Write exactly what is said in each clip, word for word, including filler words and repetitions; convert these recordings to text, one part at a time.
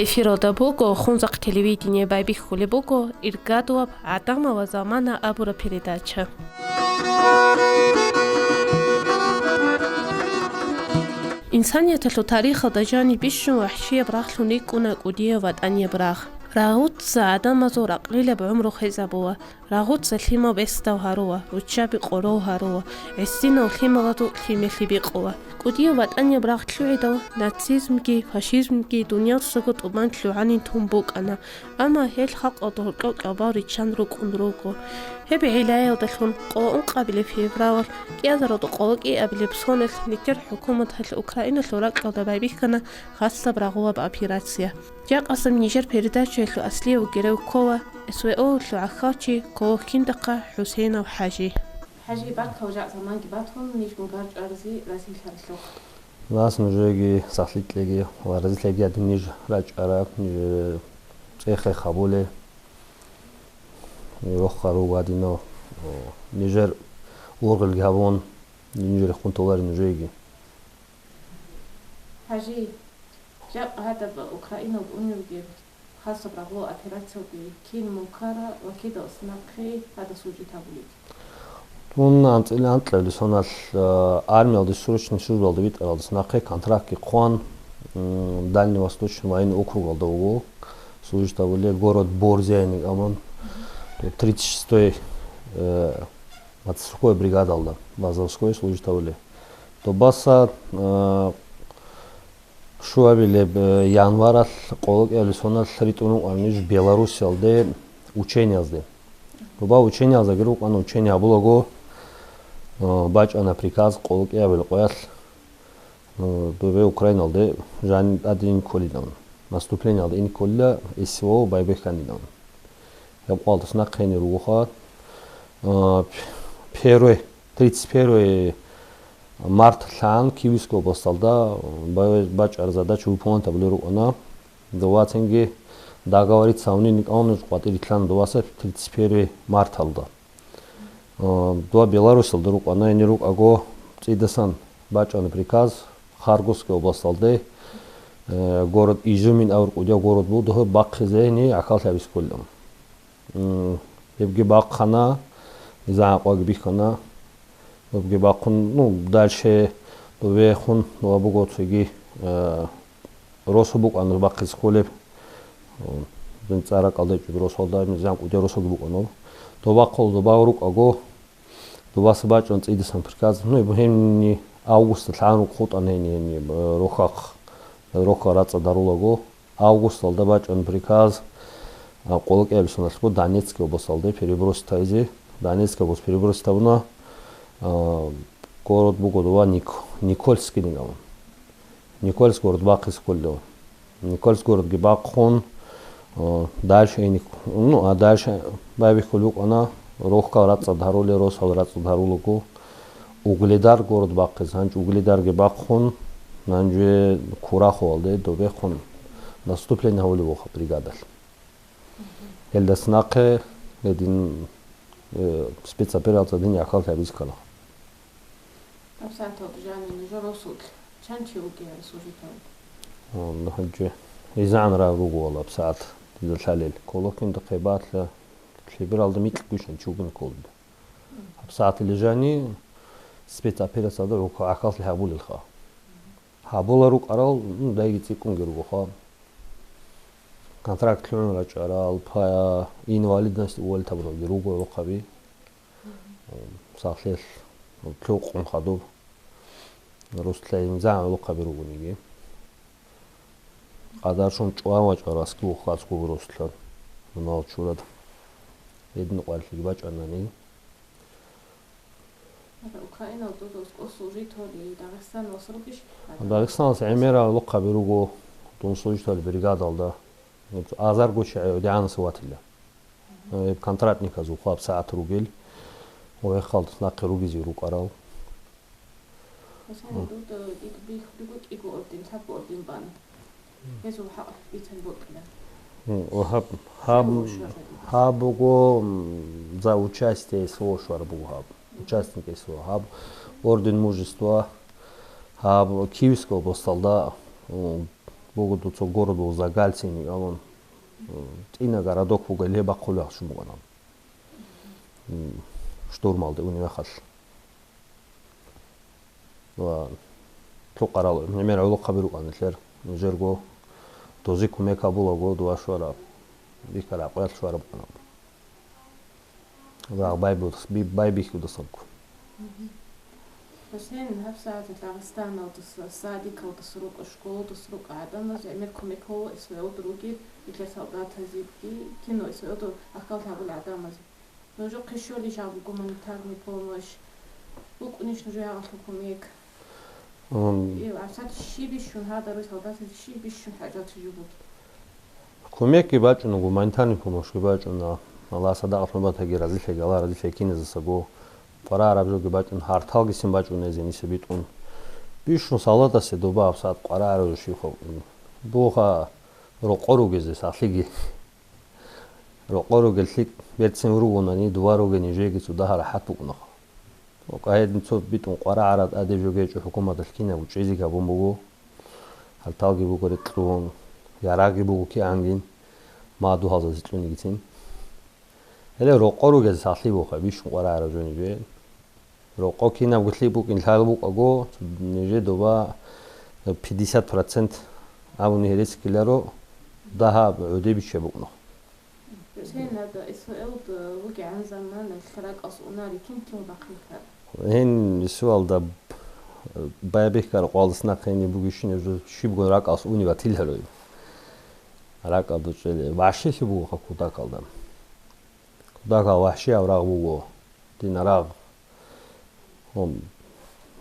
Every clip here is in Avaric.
Эфиралда буго Хунзахъ телевидение, байбихьулеб буго иргадуаб «ГӀадамал ва замана» абураб передача. Инсанияталъул тарихалда жаниб бищун вахӀшияб рагълъун рикӀкӀуна кӀудияв ватӀанияб рагъ. Рагъуца гӀадамазул ракълилаб гӀумру хвезабула, рагъуца лъимал бесдал гьарула, руччаби къорол гьарула, гӀисинал лъималазул лъималъи бикъула. КӀудияв ватӀанияб рагъ лъугӀидал, нацизмги, фашизмги дуниялсаго тӀубан лъугӀанин тун букӀана, амма гьел халкъалда гьоркьоб кӀалбал риччан рукӀун руго. Гьеб гӀиллаялдалъун къо ункъабилеб февралалъ кӀиазаралда къоло кӀиабилеб соналъ нилъер хӀукуматалъ Украиналъул ракьалда байбихьана хасаб рагъулаб операция. Жакъасеб нижер передачаялъул аслияб герой ккола СВО-ялъул гӀахьалчи Колохиндахъа ХӀусейнов ХӀажи. ХӀажи, баркала, жакъа заманги батун, нижгун гарчӀваразе разилъаралъухъ. Нас нужееги сахлъи кьеги ва разилъаги гьадин ниж рачӀараб, ниж цӀехе хабуле, рохха руго гьадинав, нижер ургъелги гьабун, ниж рехун толари нужееги. ХӀажи, жакъа гьадаб Украиналда унев вугев хасаб рагъул операциялде кин мун ккара ва кидал нахъе гьадаб служить гьабулеб? Дун анцӀила анкьабилеб соналъ, а, армиялде срочный службаялда витӀаралдаса нахъе контрактги хъван, м, Дальневосточный военный округалда вуго служить гьабулеб, город Борзя йигӀан, тридцать шестой, э, мотострелковой бригадалда, Базовской служить гьабулеб. Добаса, э, Щуабилеб, э, январалъ къоло кӀиабилеб соналъ ритӀун рукӀана ниж Белоруссиялде учениязде. Доба ученияздаги рукӀана, учение гьабулаго, э, бачӀана приказ къоло кӀиабилеб къоялъ, э, добе Украиналде жани тӀаде ине кколилан, наступлениялде ине кколила, СВО байбихьанилан. Гьеб къоялдаса нахъе ине ругоха. Э, первый, тридцать первый марталъан Киевская областалда ба-, бачӀараб задача выполнять гьабулел рукӀана. Дова цинги договориться гьавнин кӀалниж къватӀире лъана доваса тридцать первый марталда. Э, дова Беларусиялда рукӀана, гьенир рукӀаго цӀидасан бачӀана приказ Харьковская областалде, э, город Изюмин абураб кӀудияв город буго, дохъе бахъизе гьенир гӀахьаллъи гьабизе кколилан. М, гьебги бахъана, низагӀан къоги бихьана. Гьебги бахъун, ну, дальше довехун, дова буго цоги, э, росу букӀана бахъизе кколеб. М, дин цӀаракӀалда ичӀого росуялда, низагӀан кӀудияв росуги букӀана. Дова бахъун, дова рукӀаго, доваса бачӀана цӀидасан приказ. Ну, гьеб гьениб августалъан рукъ хутӀана гьениб, гьениб, э, рохахъ, рохахъ рацӀцӀад гьарулаго. Августалда бачӀана приказ, а, къоло кӀиабилеб соналъго Донецкая областалде перебросить гьабизе. Донецкая область перебросить гьабуна, а, город буго дова Ник-, Никольский йигӀан. Никольск город бахъизе кколилан. Никольск городги бахъун, а, дальше ине кк-, ну, а дальше байбихьулеб букӀана, рохьал рацӀцӀад гьарулел, росал рацӀцӀад гьарулаго, Угледар город бахъизе, гьанже Угледарги бахъун, гьанже Кураховалде добехун наступление гьабулеб буго бригадалъ. Гьелдаса нахъе гьедин, э, спецоперация дин гӀахьаллъи гьабизе ккана. ГьабсагӀаталда жанив нужер росулъ чан чи вугев служить гьавун? О, ну, гьанже гьезегӀан рагӀ руго вала гьабсагӀат дида лъалел. Колохиндахъе бакӀалда лъебералда микьго гьечӀин чи вугин кколда. ГьабсагӀат лежани спецоперациялда рукъа гӀахьаллъи гьабулелха. Гьабула рукӀарал, ну, дайги цӀикӀкӀунги ругоха. Контракт лъугӀун рачӀарал, по инвалидности уволить гьабуралги руго гьеб рохаби. Сахлъелъ лъукъун хадуб. Росулъ гӀинзагӀан гӀолохъаби ругониги. Къадаршун чӀван вачӀарал аскӀов хасго росулъан, мунагьал чурад. Гьедин къварилъиги бачӀанани. Украиналда дуда аскӀов служить гьари, Дагъистаналъ ругищ? Дагъистаналъ гӀемерал гӀолохъаби руго, дун служить гьарал бригадалда. Азарго чи гӀодигӀанасев ватила. Гьеб контрактниказул хъваб сагӀат ругел, гьеб халдас нахъе ругезе рукӀарал. Масала, дуда дида бихьулеб буго кӀиго орден, лъабго орден бан. Гьезул хӀакъалъулъ бицан бокьила. М, ва гьаб, гьаб, Гьев ва швахӀалдас. Гьаб буго, м, за участие СВО щвараб буго гьаб. Участник СВО. Гьаб орден мужества, гьаб Киевская областалда, м, Буго дуца городул Загальцин абун, м, тӀина городок буго, гьеб бахъулеб ахчун букӀана. М, штурмалде унеб мехалъ. Ва лъукъарал гӀемер гӀолохъаби рукӀана нилъер, нижерго дозе кумек гьабулаго дова щвараб, бихьараб къоялъ щвараб букӀана. Ва байбихьудас-, би-, байбихьудасанго. Гьусейн, гьабсагӀат Дагъистаналдаса, садикалдаса рукӀа, школалдаса рукӀа гӀадамаз гӀемер кумек гьабула СВО-да ругел нилъер солдатазеги, кино СВО-да ахкал гьабулел гӀадамазе. Нужехъе щолищ гьаб гуманитарный помощь? БукӀунищ нужее гьагъалъул кумек? Ам. Ил, гьабсагӀат щиб бищун гьадаруй солдатазе, щиб бищун хӀажат жо буго? Кумекги бачӀуна, гуманитарный помощьги бачӀуна. Аллагьас садакъалъун батаги, разилъеги, Аллагь разилъеги киназасаго. Къварагьараб жоги бачӀун, гьарталгицин бачӀуна эзениса битӀун. Бищун солдатасе доба гьабсагӀат къварагьараб жо щиб хъо-, буха рокъо ругезе сахлъиги. Рокъо ругел лъикӀ берцин вуругунани, дова ругел нижеги цо дагьа рахӀат букӀунаха. Гьедин цо битӀун къварагӀараб тӀаде жоги гьечӀо, хӀукуматалъ кинабго чӀезеги гьабун буго. Гьарталги буго рекьун, ярагъги буго кигӀангин, мадугьалзазе кьунигицин. Гьеле рокъо ругез сахлъи буха, бищун къварагӀараб жо нижее. Рокъо кинабго лъикӀ букӀин лъала букӀаго, нижее доба пятьдесят процент абуни гьересиккиларо, дагьаб гӀодебичча букӀуна. Гьусейн, гьаб СВО-да вугегӀан заманалъ ракӀалъ унари кин-кин бахъинкар? Гьен СВО-алда байбихьараб къоялдаса нахъе гьениб бугищинаб жо щибго ракӀалъ уни батил гьарой. РакӀалда чӀвезе вагьшилъи бугоха кутакалда. Кутакал вагьшияб рагъ буго, дина рагъ. Гьун,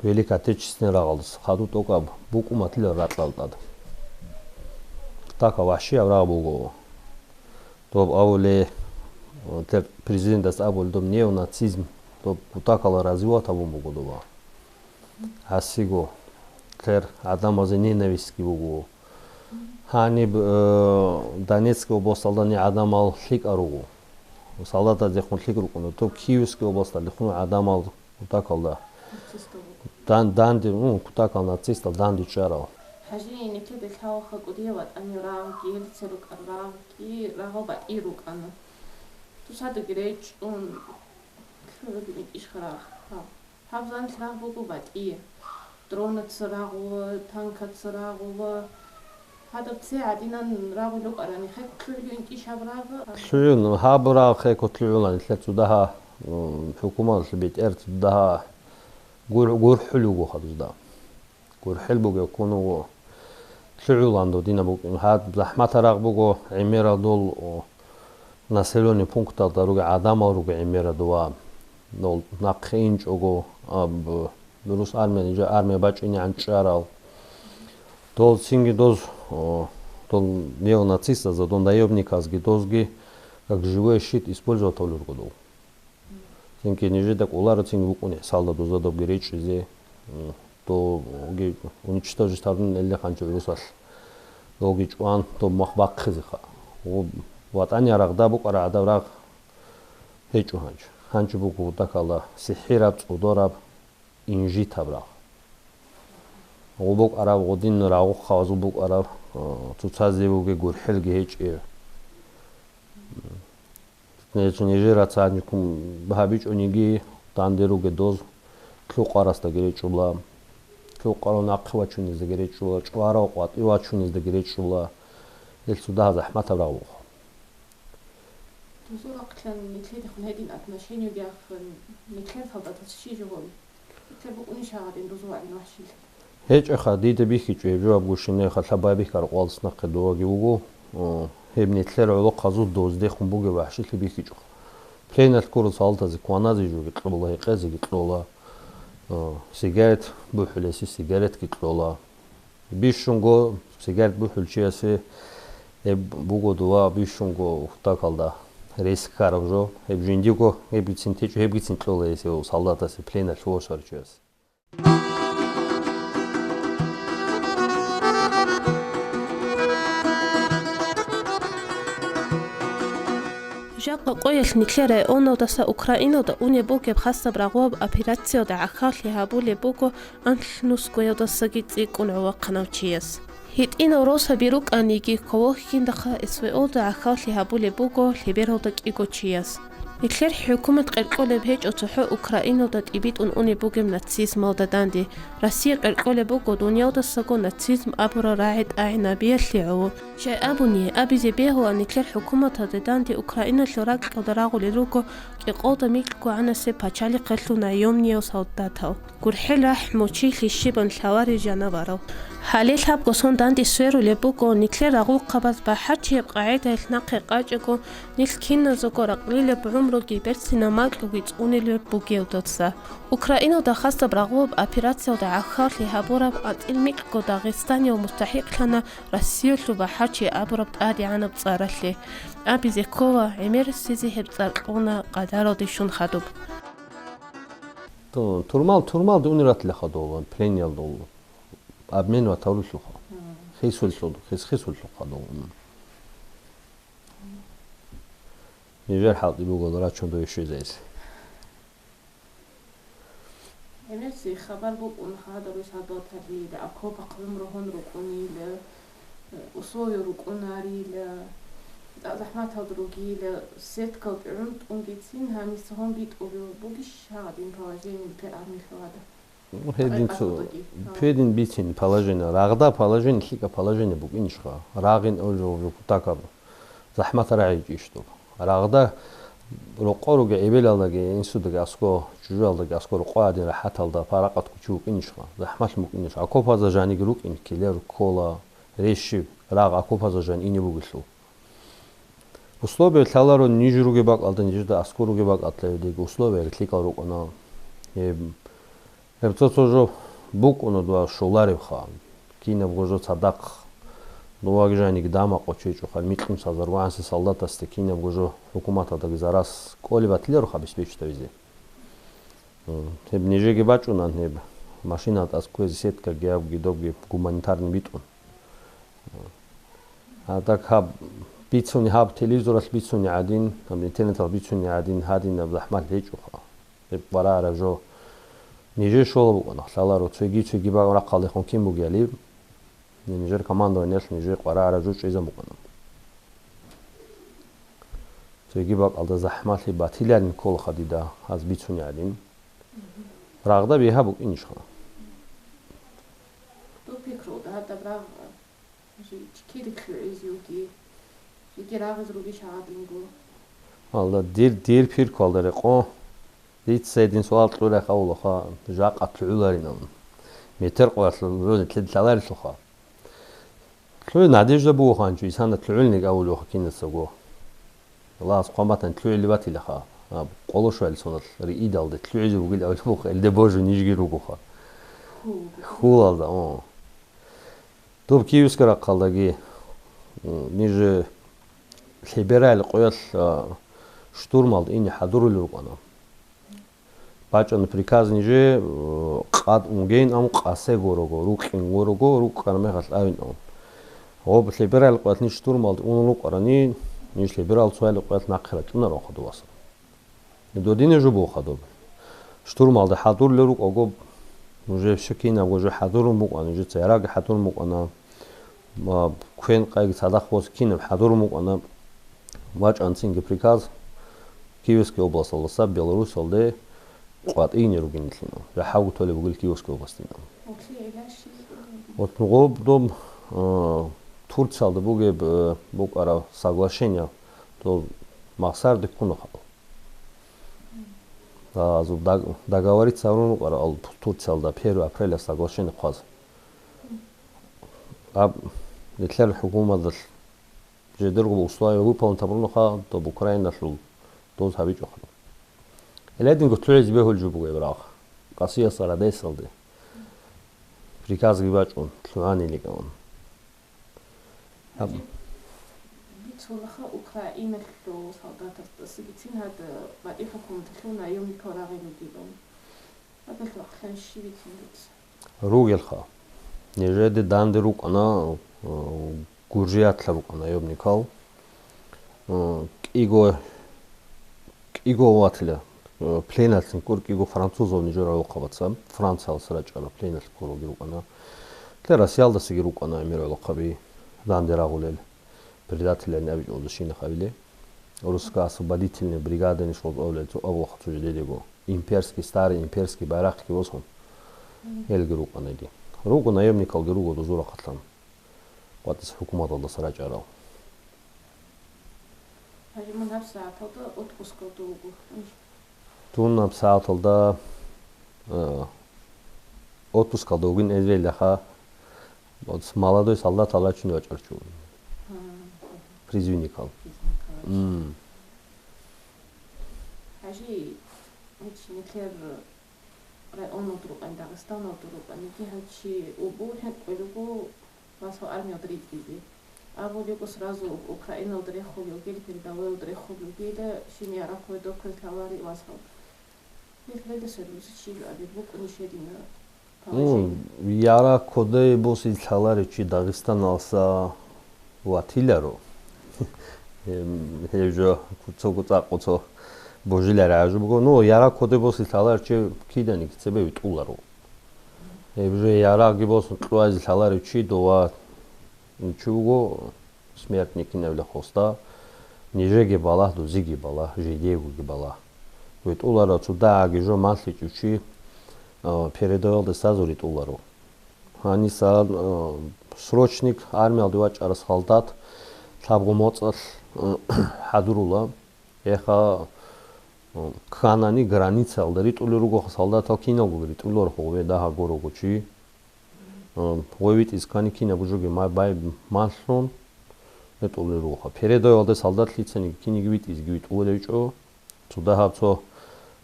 Великая Отечественная рагъалдаса хадуб тӀокӀаб букӀун батила ракьалда тӀад. Кутакал вагьшияб рагъ буго. Доб абуле, тер президентас абуле, доб неонацизм, доб кутакалда развивать гьабун буго доба. Гьасиго, тер гӀадамазе ненавистьги буго. Гьаниб, э, Донецкий областалдани гӀадамал лъикӀал руго. Солдатаздехун лъикӀ рукӀуна. Доб Киевский областалдехун гӀадамал кутакалда. Нацистал. Дан-, данде, ну, кутакал нацистал данде чӀарал. ХӀажи, нилъеда лъалаха кӀудияв ватӀани рагъги, гьелица рукӀар рагъги, рагъал батӀи рукӀана. Дусадаги речӀчӀун, ккарабги микӀищха рагъ. Гьаб. Гьаб занлъ рагъ буго батӀи. Дронаца рагъула, танкаца рагъула. Гьадаб цей гӀадинан рагъулев вукӀарани, хӀекъолъугӀин кӀищ гьаб рагъ? ЛъугӀун, гьаб рагъ хӀекъолъугӀулан, нилъер цо дагьа, м, хӀукуматалъ бетӀер цо дагьа гур-, гурхӀул вуго хадузда. ГурхӀел бугев ккун вуго. ЛъугӀулан додина букӀин. Гьаб захӀматал рагъ буго, гӀемерал дол, о, населённый пункталда ругел гӀадамал руго гӀемерал дова. Дол нахъе инчӀого, аб, рус армия, нижер армия бачӀинегӀан чӀарал. Дол цинги доз, о, дол неонацистазда, дол наёмниказги, дозги как живой щит использовать гьавулел руго дол. Цинги нижеда кӀоларо цинги букӀуни гӀисалда дозадабги речӀчӀизе, м, доги уничтожить гьарун эллехъанчи гӀурусалъ. Доги чӀван, доб мах бахъизеха. Гъо-, ватӀани рагъда букӀараб гӀадаб рагъ гьечӀо гьанчо. Гьанчо буго кутакалда сихӀираб, цӀодораб, инжитаб рагъ. Гъо букӀараб, гъодин рагъухъабазул букӀараб, а, цоцазе бугеб гурхӀелги гьечӀеб. Нижер цадникум гьабичӀониги, данде ругел доз лъукъарасдаги речӀчӀула, лъукъарал нахъе вачунездаги речӀчӀула, чӀварал къватӀив вачунездаги речӀчӀула. Гьел цо дагьа захӀматаб рагъ буго. Дозул рахъалъан нилъедехун гьедин отношениеги ахӀун, нилъер солдатаз щиб жо гьабун? Нилъер букӀунищ гьагъадин дозул гӀадин вагьшилъи? ГьечӀеха, дида бихьичӀо гьеб жо, гьаб гущине халъа байбихьараб къоялдаса нахъе доваги вуго, о, гьеб нилъер гӀолохъазул доздехун бугеб вагьшилъи бихьичӀо. Пленалъ ккурал солдатазе кваназе жоги кьола, гьекъезеги кьола, о, сигарет бухӀулесе сигаретги кьола. Бищунго сигарет бухӀулев чиясе гьеб буго дова бищунго кутакалда рес ккараб жо. Гьеб жиндиего гьебгицин течӀо, гьебгицин кьола гьесие, солдатасе, пленалъ вугев чиясе. Жакъа къоялъ нилъер районалдаса Украиналда унеб бугеб хасаб рагъуаб операциялда гӀахьаллъи гьабулеб буго анлънусгоялдасаги цӀикӀкӀун гӀолохъанав чияс. ГьитӀинал росаби рукӀаниги, кколохьиндахъа СВО-да гӀахьаллъи гьабулеб буго лъебералда кӀиго чияс. Нилъер хӀукумат къеркӀолеб гьечӀо цохӀо Украиналда тӀибитӀун унеб бугеб нацизмалда данде. Россия къеркӀолеб буго дуниялдасаго нацизм абурал рагӀи тӀагӀинабиялъе гӀоло. Щай абуни, абизе бегьула, нилъер хӀукуматалда данде Украиналъул ракьалда рагъулел руго кӀикъоялда микьгогӀанасеб пачалихъалъул наемниял солдатал. ГурхӀел рахӀму, чилъи щибан лъаларел жанаварал. Гьале лъабго сон данде сверулеб буго, нилъер рагъулхъабаз бахӀарчияб къагӀидаялъ нахъе къачӀаго, нилъ киназего ракълилеб гӀумруги берцинаб макьуги цӀунилеб бугелдаса. Украиналда хасаб рагъулаб операциялда гӀахьаллъи гьабураб анцӀил микьго Дагъистанияв мустахӀикълъана Россиялъул бахӀарчи абураб тӀадегӀанаб цӀаралъе. Абизе ккола, гӀемерисезе гьеб цӀар кьуна къадаралде щун хадуб. Ту-, турмал, турмалде унел ратила хадув, пленниялда обмен ватавлулъулха. Хисуллъул, хис-, хисуллъул хадув. Нижер хӀалтӀи бугел рачун дойщизайс. Гьениса хабар букӀун, хадаб солдаталъ окопахъ гӀумру гьун рукӀунила, условия рукӀунарила, тӀад захӀматалда ругила, сеткал тӀугӀун тӀунгицин гьаниса гьун битӀулев бугищ гьагъадин положение пе армиялъул гьадаб? Ну, гьедин цо-, гьакъикъаталдаги. Гьа. Педин бицин положение, рагъда положение, лъикӀа положение букӀинищха? Рагъин олжо такаб. ЗахӀмат рагӀичӀищ доб. Рагъда рокъо ругел эбелалдаги, инсудаги аскӀо, чӀужуялдаги аскӀо рокъо гӀадин рахӀаталда паракъат кучи вукӀинищха, захӀмалъ мукӀинищ, окопазда жаниги рукӀин, килер, ккола, рещиб, рагъ окопазда жан ине бугелъул. Условия лъаларо ниж ругеб бакӀалда, нижеда аскӀор ругеб бакӀалда гьедеги условия лъикӀал рукӀана. Гьеб Гьеб цо-цо жо букӀуна дова щоларебха. Кинабго жо цадахъ, дова жаниги дама къочечӀоха, микьун сазар вагӀанси солдатасде кинабго жо хӀукуматалдаги зарас кӀолеб батилароха обеспечить гьабизе. М, гьеб нижеги бачӀунан гьеб машина тӀас кквезе сеткаги гьабги добги гуманитарный битӀун. А так гьаб бицуни, гьаб телевизоралъ бицуни гӀадин, гьаб интернеталъ бицуни гӀадин, гьадинаб захӀмалъ гьечӀоха. Гьеб къварагӀараб жо нижер щола букӀана, лъаларо цоги-цоги бакӀ рахъалдехун кин бугеали, нижер командованиялъ нижер къварагӀараб жо чӀезаб букӀана. Цоги бакӀалда захӀмалъи батиларин кколаха дида гьаз бицуни гӀадин. Рагъда бигьа букӀинищха? Дов пикру гьадаб рагъ Жи-, кири лъугӀизе вуги, жеги рагъизе ругищ гьагъадинго? Алла, дир, дир пиркуалда рекъо, дица гьедин суал кьурахъ авулаха, жакъа лъугӀуларинан. Метер къоялъул руни лъаларелъулха. ЛъугӀи надежда бугоханчо, исана лъугӀулник авулаха кинацаго. Аллагьас хъван батани лъугӀизе батилаха. А, къоло щвалил соналъ риидалде лъугӀизе вугил авлуха, илде божи нижги ругоха. Хьулалда, о. Доб Киевский рахъалдаги, м, ниж лъеберал къоялъ, а, штурмалда ине хӀадурулел рукӀана. БачӀана приказ ниж, э, къад унгейин, ам къасе горого, рукъин горого, рукъана мехалъ авин ам. Гъоб лъеберал къоялъ ниж штурмалда унел рукӀарани, ниж лъеберал цоял къоялъ нахъе рачӀунаро хадуваса. Додине жо буго хадуб. Штурмалда хӀадурлел рукӀаго, уже все кинабго жо хӀадурун букӀана, уже церагги хӀадурун букӀана, ма, квен къайги цадахъ боз кинаб хӀадурун букӀана, вачӀан цинги приказ Киевский областалдаса Беларусалде къватӀине ругинилъина. ЖахӀалгу толеб бугел Киевский областина. Вот гъоб доб, э, Турциялда бугеб, э, букӀараб соглашение, дол махсар диккуна хал. Азу даг-, договориться гьарун рукӀара ал Турциялда первого апреля соглашение хъваз. Аб нилъер хӀукуматалъ жидерго условия выполнить гьабурунаха, доб Украиналъул доз гьабичӀоха. Гьелединго лъугӀизе бегьулеб жо буго гьеб рагъ. Къасияс Радесалде приказги бачӀун, лъугӀанилигавун. Гьаб- Бицунаха Украиналъул солдатаздасагицин гьад батӀи хӀукуматалъул наемникал рагъи ругилан. Гьадалъ вахълъан щиб бицин дуца? Ругелха. Нижеде данде рукӀана, э, гуржиятла рукӀана наемникал. Э, кӀиго, кӀиго ватила, э, пленалъин ккур, кӀиго французов нижер гӀолохъабаца, Франциялъ рачӀараб пленалъ ккур руги рукӀана. Ле Россиялдасаги рукӀана гӀемер гӀолохъаби данде рагъулел, предательни абичӀо гьезда щинаб гьабилеб. Русская освободительная бригада ниш гьез абулел цо абулха цо жидедего. Имперский, старый имперский байрахъги босун. Гьелги рукӀана гьеги. Руго наемникалги руго дозул рахъалъан. КъватӀиса хӀукуматалдаса рачӀарал. Гьанже мун гьаб сагӀаталда отпускалда вуго. Дун гьаб сагӀаталда, э, отпускалда вугин, эзвелаха, вот, молодой солдатал рачун вачӀарав чи вугин. А, призывникал. Призывникал. М. Гьанже гьанже нилъер районалда рукӀана, Дагъистаналда рукӀана, гьанже чи убу хӀинкъулего, васал армиялда ритӀизе. Абулего сразу Украиналда рехулев вугила, передовойялда рехулев вугила, щиб ярагъ кодобе лъаларел васал. Нилъеда свербузе чи абилеб букӀунищ гьединаб положение? Ну, ярагъ кодобе босе лъаларев чи Дагъистаналдаса ватиларо. Эм, гьеб жо цого цӀакъ цо божилареб гӀажу буго. Ну, ярагъ кодобе босе лъаларев чи киданиги цебе витӀуларо. Гьеб жо ярагъги босун кьвазе лъаларев чи дова чи вуго, смертник абулеб гьесда, нижеги балагь, дозиги балагь, жидегоги балагь. ВитӀуларо цо дагьабги жо малъичӀев чи, а, передовойялдаса ритӀуларо. Гьаниса, а, срочник армиялде вачӀарав солдат лъабго моцӀалъ, а, хӀадурула. Гьеха, а, кканани границаялда ритӀулел ругоха солдатал, киналго ритӀулел руго, гъове дагьаб гурого чи. А, гъой витӀизе ккани кинаб жоги ма-, бай-, малъун ритӀулел ругоха. Передовойялда солдат лъицаниги киниги витӀизеги витӀуларев вичӀо. Цо дагьаб цо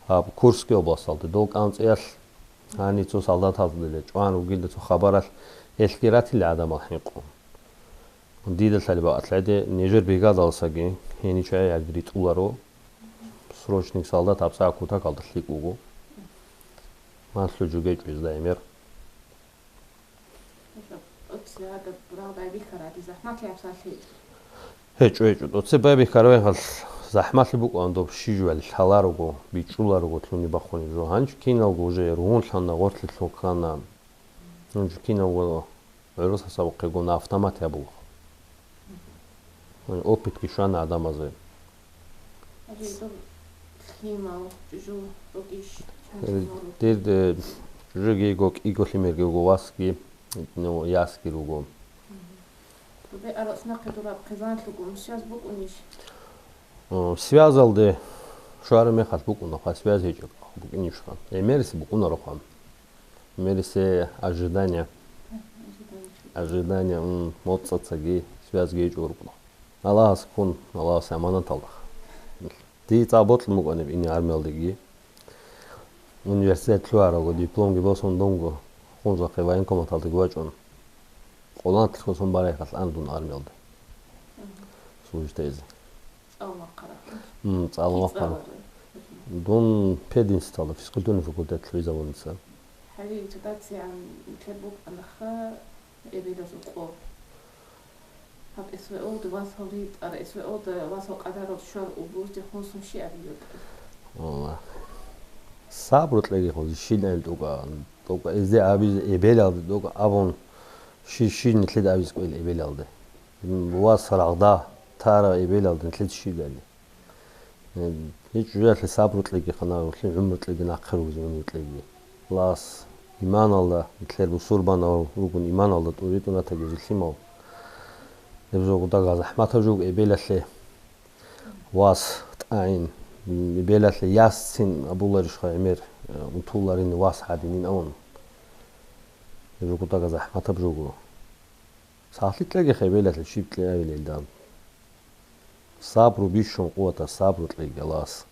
гьаб Курский областалде дол кӀанцӀиялъ гьанив цо солдаталде чӀван вугилда цо хабаралъ, гьелъги ратила гӀадамал хӀинкъун. Дида лъалеб бакӀалъ гӀеде, нижер бригадалдасаги гьенив чагӀи гьарги ритӀуларо. Срочник солдат гьабсагӀат кутакалда лъикӀ вуго. Малъу жугечӀо гьезда гӀемер. Оце гьадаб рагъ байбихьараб захӀмалъи гьабсагӀат гьечӀо. ГьечӀо, гьечӀо. Оце байбихьараб мехалъ захӀмалъи букӀана доб щиб жо гьале лъаларого, бичӀчӀуларого лъугьине бахъунеб жо. Гьанже киналго уже ругьунлъана, гъорлъе лъун ккана. Гьанже киналго гӀурус хӀисабухъего на автомате абула. Опытги щвана гӀадамазе. Гьанже доб лъимал, чӀужу рукӀищ? Дир, э, чӀужуги йиго, кӀиго лъимерги вуго, васги, ну, ясги руго. Добе арацӀ нахъе дураб хъизаналъугун связь букӀунищ? Э, связалде щвараб мехалъ букӀунаха, связь гьечӀеб букӀинищха? ГӀемерисе букӀунароха. ГӀемерисе ожидание. Ожидание, м, моцӀацаги связьги гьечӀо рукӀуна. Аллагьас ккун, Аллагьасе аманаталда. Дие цӀакъ бокьун букӀаниб ине армиялдеги. Университет лъугьаралго, дипломги босун дунго, Хунзахъе военкоматалдеги вачӀун. Къоланкьго сон барайхъалъ ан дун армиялде. Мгм. Служить гьезе. ЦӀалмахъараб. М, цӀалмахъараб. Дун пединституталда, физкультурный факультет лъугӀизабуница. Гьанже цо дацигӀан нилъер букӀанаха эбелазул къо. Гьаб СВО-да васал ритӀар, СВО-да васал къадарал щвар убурде хунсун щиб абизе букӀана? Валла. Сабру кьеги хъузи, щиб абил тӀокӀа, тӀокӀа эзде абизе эбелалде тӀокӀа абун, щи-, щиб нилъеда абизе кӀвел эбелалде. Вас рагъда тара эбелалде нилъеда щиб абизе. Гьеб, гьеб чӀужуялъе сабру кьеги хана, гьелъие гӀумру кьеги нахъе ругозе гьуниб кьеги. Аллагьас иманалда, нилъер бусурбанав ругун иманалда тӀуритӀун ратаги гьезул лъимал. Гьеб жо гъудага захӀматаб жо буго эбелалъе вас тӀагӀин, эбелалъе ясцин абуларищха гӀемер, э, унтуларин вас гьадинин абун. Гьеб жо гъудага захӀматаб жо буго. Сахлъи кьеги хебелалъе щиб кьеабилелда. Сабру бищун къуватаб, сабру кьеги Аллагьас.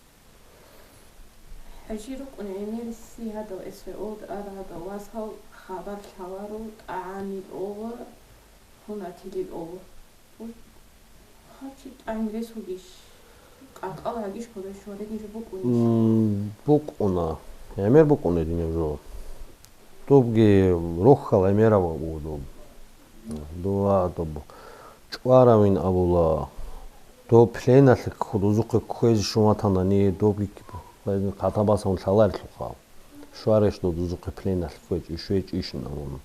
ХӀажи рукӀун гӀемериси гьадал СВО-да ара гьадал васал хабар лъаларо, тӀагӀамил ола, хьунатилил ола. Гьав чи тӀагӀин рес вугищ? Къаркъала гьагищ кодобе щваригин жо букӀунищ? М, букӀуна. ГӀемер букӀуна гьединаб жо. Добги рохьал гӀемераб буго доб. Дова доб чӀваравин абула. Доб пленалъе кку-, дозухъе кквезе щун ватанани, добги хъатаб басан лъаларелъулха. Щварищ доб дозухъе пленалъе кквечӀищ, щвечӀищин абун.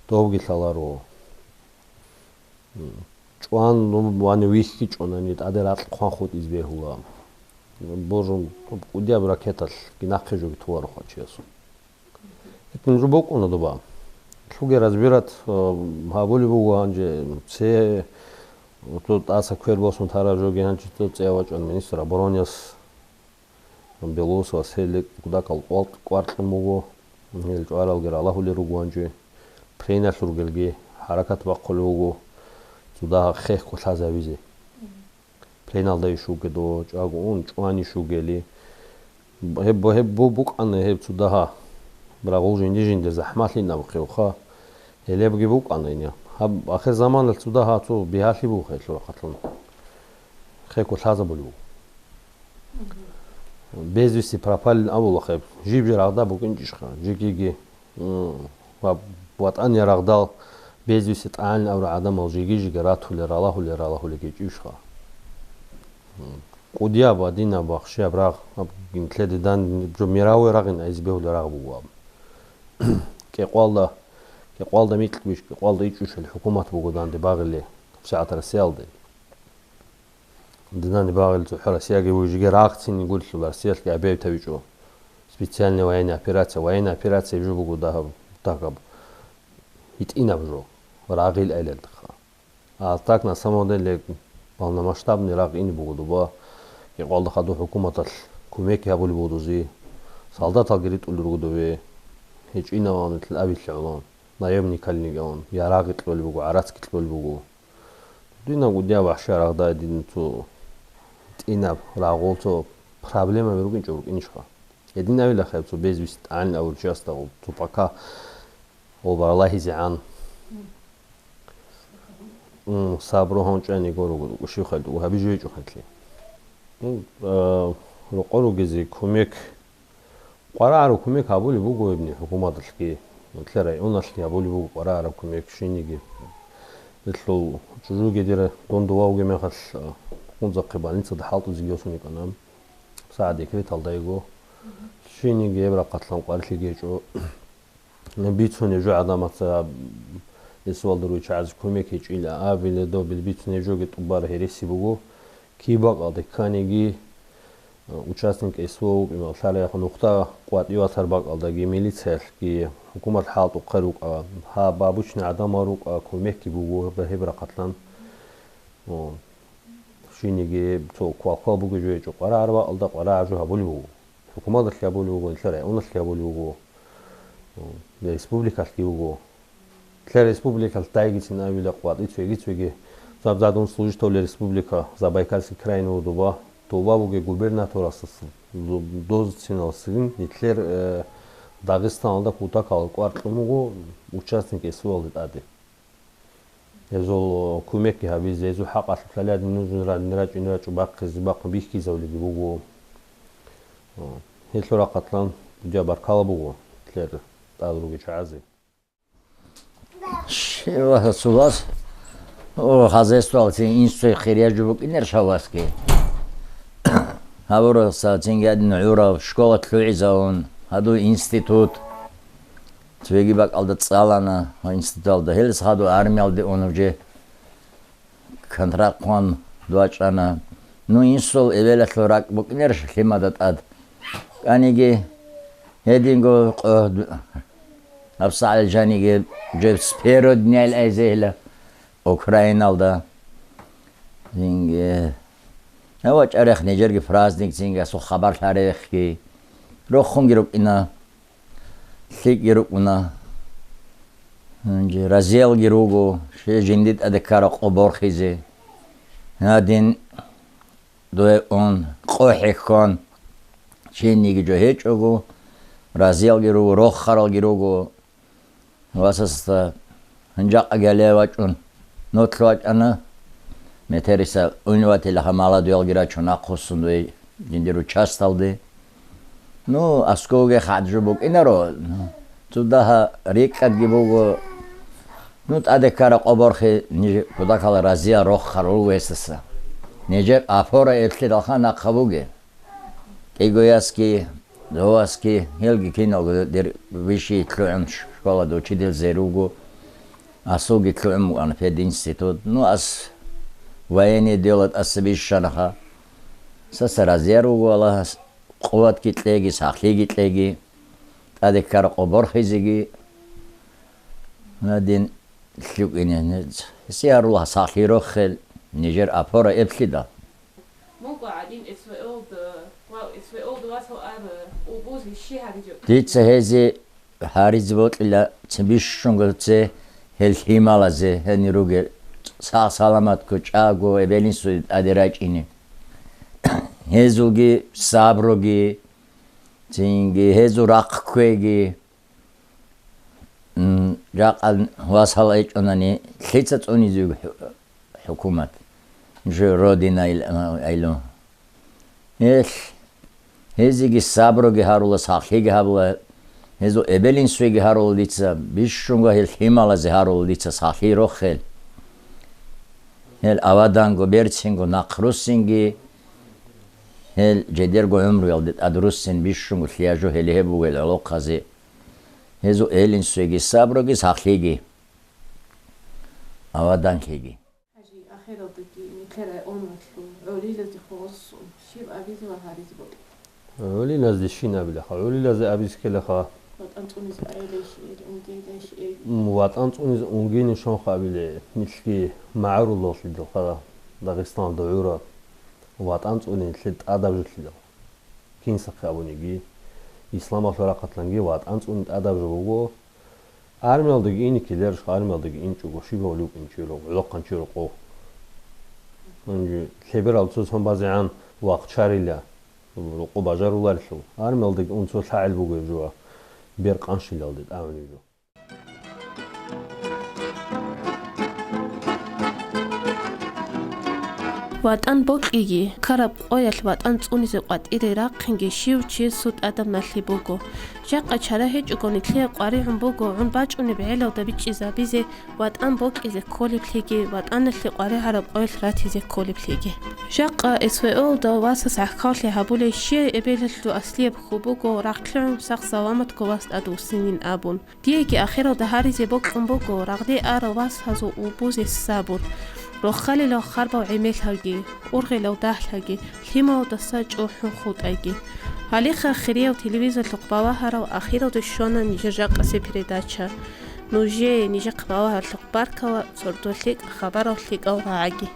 Довги лъаларо. ЧӀван вани вихьичӀонани тӀаде ракь хъван хутӀиз бегьула. Божун кӀудияб ракеталъги нахъе жоги туларо хъван чиясул. Гьитин жо бокӀуна доба. Лъуги разбират, э, гьабулеб буго гьанже, це, то тӀаса квер босун тараб жоги гьанже то цӀе вачӀан министр обороняс. Белоусовас гьел кутакал кӀвал-, кӀвар кьун буго, гьел чӀваралги ралагьулел руго гьанже. Пленалъ ругелги хӀаракат бахъулев вуго, цо дагьаб хехго лъазавизе. Пленалда иш вугедо, чӀаго ун, чӀван иш вугели. Гьеб, гьеб бу-, букӀана гьеб цо дагьа. Рагъул жинди-жиндир захӀмалъин абухъевха. Гьелебги букӀана ин. Гьаб ахир заманалъ цо дагьа цо бигьалъи бугохъе лъурахъалъун. Хехго лъазабулев. Без вести пропали абулахъе, жиб-жиб рагъда букӀинчӀищха, жигиги, м, ва ватӀан я рагъдал без вести тӀагӀан абурал гӀадамал жиги-жиги ратулел, ралагьулел, ралагьулел гьечӀищха. М, кӀудияб, гьадинаб, вахшияб рагъ, аб гинтлъеде дан жо мировой рагъин айз бегьулел рагъ буго аб. КӀикъвалда, кӀикъвалда микьбищ, кӀикъвалда ичӀущал хӀукумат буго данде багъиле, сагӀат Россиялде. Динани багъил цохӀо Россияги вужиги рагъцин гурелъул Россиялъги абияб тавичӀо. Специальная военная операция, военная операция жо буго дагьаб, дагьаб. ГьитӀинаб жо, рагъил айлалдха. А так, на самом деле, полномасштабный рагъ ин буго дуба. Кьикъвалда хадуб хӀукуматалъ кумекги гьабулеб будузи, солдаталги ритӀулел руго дубе. ГьечӀинаван абилъи гӀолон, наемникалниги гӀолон, ярагъги кьолеб буго, гӀарацги кьолеб буго. Динаб гудияб вахӀши рагъдай дин цо тӀинаб рагъул цо проблемаби рукӀинчӀо рукӀинищха. Гьединабилахъе цо без вести тӀагӀинаб чиясда цо пока гъоб балагьизегӀан. М, сабру гьанчӀани гуро, гьабижу гьечӀо хӀалъи. М, а, рокъор ругезе кумек КъварагӀараб кумек гьабулеб буго гьебни хӀукуматалъги, нилъер районалъги гьабулеб буго къварагӀараб кумек щиниги. Гьелъул чӀужуги дир дун дова вугеб мехалъ, Кунзахъе больницада хӀалтӀизеги йосун йикӀана. СагӀат декреталда йиго. Щиниги гьеб рахъалъан къварилъиги гьечӀо. Бицунеб жо гӀадамаца, гьесул алда ругел чагӀазе кумек гьечӀила абилеб добил бицунеб жоги тӀубараб гьереси буго. Киб бакӀалде кканиги, участник СВО вукӀиналъ лъараб нухда къватӀив ватар бакӀалдаги, милициялъги, хӀукумат хӀалтӀухъе рукӀа, гьаб обычный гӀадамал рукӀа, кумекги буго гьеб рахъалъан. О, щиниги цо квалквал бугеб жо гьечӀо, къварагӀараб бакӀалда къварагӀараб жо гьабулеб буго. ХӀукуматалъги гьабулеб буго, нилъер районалъги гьабулеб буго, республикалъги буго. Нилъер республикалъ дайгицин абила къватӀи цоги-цоги. Заб задун служитовле республика Забайкальский край нур дуба. Дуба бугеб губернаторасдасан, ду-, дозциналсагин нилъер, э, Дагъистаналда кутакал кӀвар кьун буго участник СВО-алде тӀаде. Гьезул кумекги гьабизе, гьезул хӀакъалъулъ лъалади нужин ра-, рачӀин рачӀу бахъизе бахъун бихьизавлиги буго. Гьелъул рахъалъан дида баркала буго нилъер тӀад ругел чагӀазе. Щивасулас, о, хозяйствоялъе инсуе хирияжу букӀинер шавасги. Гьабураса цинги гьадин гӀурав школа лъугӀизавун, гьадув институт. Цоги бакӀалда цӀалана ва институталда. Гьелдаса хадув армиялде ун уже контракт хъван вачӀана. Ну, инсул эбелалъул ракӀ букӀинерищ лъимада тӀад? КӀаниги гьединго къо-, ГьабсагӀал жаниги жеб сперо днял айзейла Украиналда. Зинги. Гьава чӀарех нижерги праздник, зинги асул хабар лъарехги. Рохунги рукӀина. ЛъикӀги рукӀуна. Гьанже разиялги руго, ще жинди тӀаде ккара къо борхизе. Гьадин дуе ун, къо хӀехьон, чиниги жо гьечӀого, разиялги руго, рохаралги руго. Васасда гьанжакъа гьале вачӀун, нотлъ вачӀана. Метериса уйнуватила гьамала дуялги рачун ахъусун вей жиндир участалде. Ну, аскоге хадж букӀинаро. Цо дагьа рикӀкӀадги буго. Ну, тӀаде ккара къо борхи, ниж кудакала разиял рохарул весаса. Нижер апора эблъидалха нахъа буге. КӀигоясги, доваски, гьелги киналго дир вищий лъугӀун школада учитель зеруго. Асулги лъугӀун букӀана пединститут. Ну, ас военный дело тӀаса бищанаха. Саса разияр вуго, Аллагьас къуватги кьеги, сахлъиги кьеги, тӀаде ккара къо борхизеги. Надин лъукӀине, гьесие гьарула сахлъи рохел, нижер опора эблъидал. Мунго гӀадин СВО-да ва СВО-да васал ар убузе щи гьаричӀо? Дица гьезе гьаризе бокьила, цин бищунго це гьел лъималазе, гьенир ругел сагъ-саламатго чӀаго эбел-инсуе тӀаде рачӀине. Гьезулги сабруги, цинги гьезул рахъ кквеги. М, жакъа васал гьечӀонани, лъица цӀунизе хӀу-, хӀукумат? Жо Родина ил-, айло. Эл, гьезиги сабруги гьарула, сахлъиги гьабула, гьезул эбел-инсуеги гьарула дица, бищунго гьел лъималазе гьарула дица сахлъи рохел. Гьел аваданго, берцинго, нахъ руссинги, гьел жидерго гӀумруялде тӀад руссин бищунго лъияжу гьеле гьеб бугел гӀолохъазе. Гьезул эбел-инсуеги сабруги, сахлъиги, аваданлъиги. Гьажи, ахиралдаги нилъер районалъул гӀолилазде хуласын щиб абизе ва гьаризе бокьа? ГӀолилазде щин абилаха? ГӀолилазе абизе ккелаха. ВатӀан цӀунизе айилай щиир, унгейилай щиир. М, ватӀан цӀунизе унгейин щонха абиле, нилъги магӀарулалъидалха, Дагъистаналда гӀура. ВатӀан цӀунин нилъер тӀадаб жолъидал. Кинсахъе абуниги, исламалъул рахъалъанги ватӀан цӀунин тӀадаб жо буго. Армиялдаги ине ккеларищ, армиялдаги инчӀого щибав лукӀин чи рукъ, гӀолохъан чи рукъов. Гьанже лъеберал цо сон базегӀан вахъ чарила, рукъу бажаруларелъул, армиялдаги ун цо лъагӀел буго гьеб жо, бер къанщилалде тӀагӀунеб жо. ВатӀан бокьиги, ккараб къоялъ ватӀан цӀунизе къватӀире рахъинги щив чиясул тӀадаб налъи буго. Жакъа чара гьечӀого нилъее къваригӀун буго гӀун бачӀунеб гӀелалда бичӀчӀизабизе, ватӀан бокьизе кколеблъиги, ватӀаналъе къваригӀараб къоялъ ратизе кколеблъиги. Жакъа СВО-лда васас гӀахьаллъи гьабулей, щай эбелалъул аслияб хьул буго рахълъун сагъ-саламатго вас тӀадвуссинин абун. Диеги ахиралда гьаризе бокьун буго, рагъде арав васазул убузе сабур, рохалилал харбал гӀемерлъаги, ургъелал дагьлъаги, лъималаздаса чӀухӀун хутӀайги. Гьалихъа хирияв телевизорлъухъ балагьарал ахиралде щвана нижер жакъасеб передача. Нужее, нижехъ балагьаралъухъ баркала, сордо лъикӀ, хабарал лъикӀал рагӀаги.